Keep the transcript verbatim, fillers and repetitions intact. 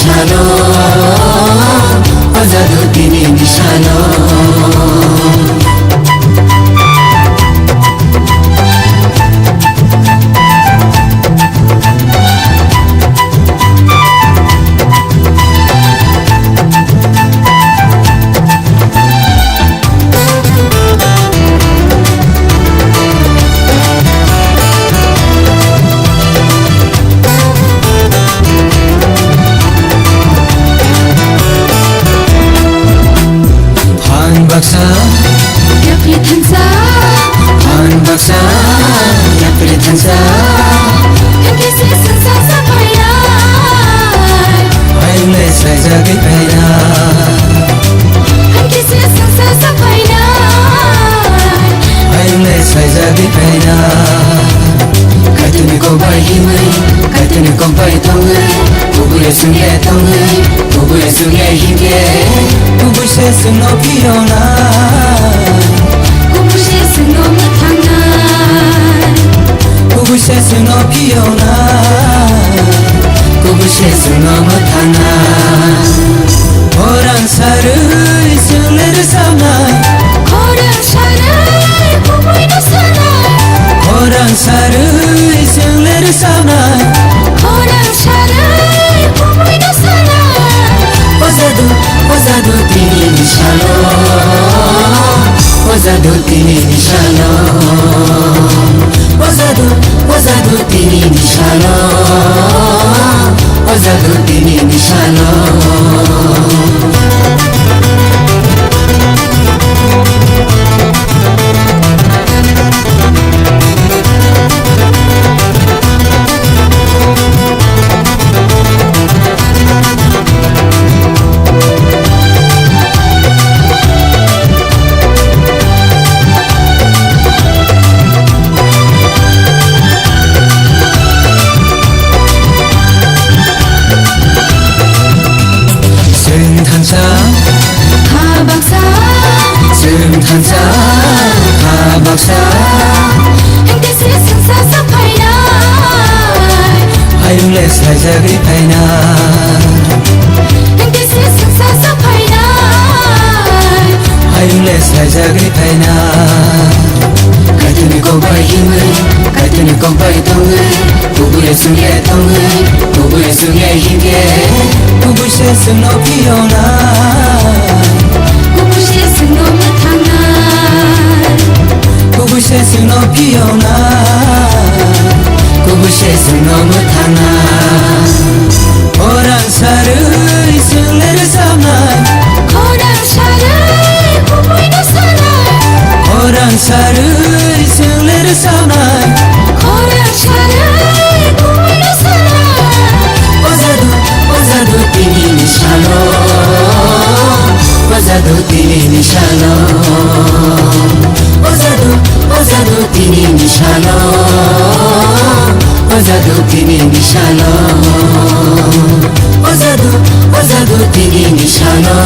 Salo, o jadu tini ni salo. Phan baksa, yapri thansa. Phan baksa, yapri thansa. Hengke se sengsa sa phainai. Hayung le saijagwi phainai. Hengke se sengsa sa phainai. Hayung le saijagwi phainai. Kaitoni kok bai himwi, kaitoni kok bai tongwi, kubui le chwng le tongwi, kubui le chwng le himkhe, kubui se chwngno phiyoknai. Kubui se chwngno mwthangnai. Kubui se chwngno phiyoknai. Kubui se chwngno mwthangnai. Khorang sarwi chwng le rwchapnai. Khorang sarwi kubui no sanai. Khorang sarwi chwng le rwchapnai. Khorang sarwi kubui no sanai. O jadu, o jadu tini ni salo. O jadu tini ni salo. O jadu, o jadu tini ni salo. O jadu tini ni salo. Chwng thansa. Ha baksa. Chwng thansa. Ha baksa. Hengke se sengsa sa phainai. Hayung le saijagwi phainai. Hengke se sengsa sa phainai. Hayung le saijagwi phainai. Kaitoni kok bai himwi, kaitoni kok bai tongwi, kubui le chwng le tongwi, kubui le chwng le himkhe, kubui se chwngno phiyoknai. Kubui se chwngno mwthangnai. Kubui se chwngno phiyoknai. Kubui se chwngno mwthangnai. Khorang sarwi chwng le rwchapnai. Khorang sarwi kubui no sanai. Khorang sarwi chwng le rwchapnai. Khorang sarwi kubui no sanai. O jadu, o jadu tini ni salo. O jadu tini ni salo. O jadu, o jadu tini ni salo. O jadu tini ni salo. O jadu, o jadu tini ni salo.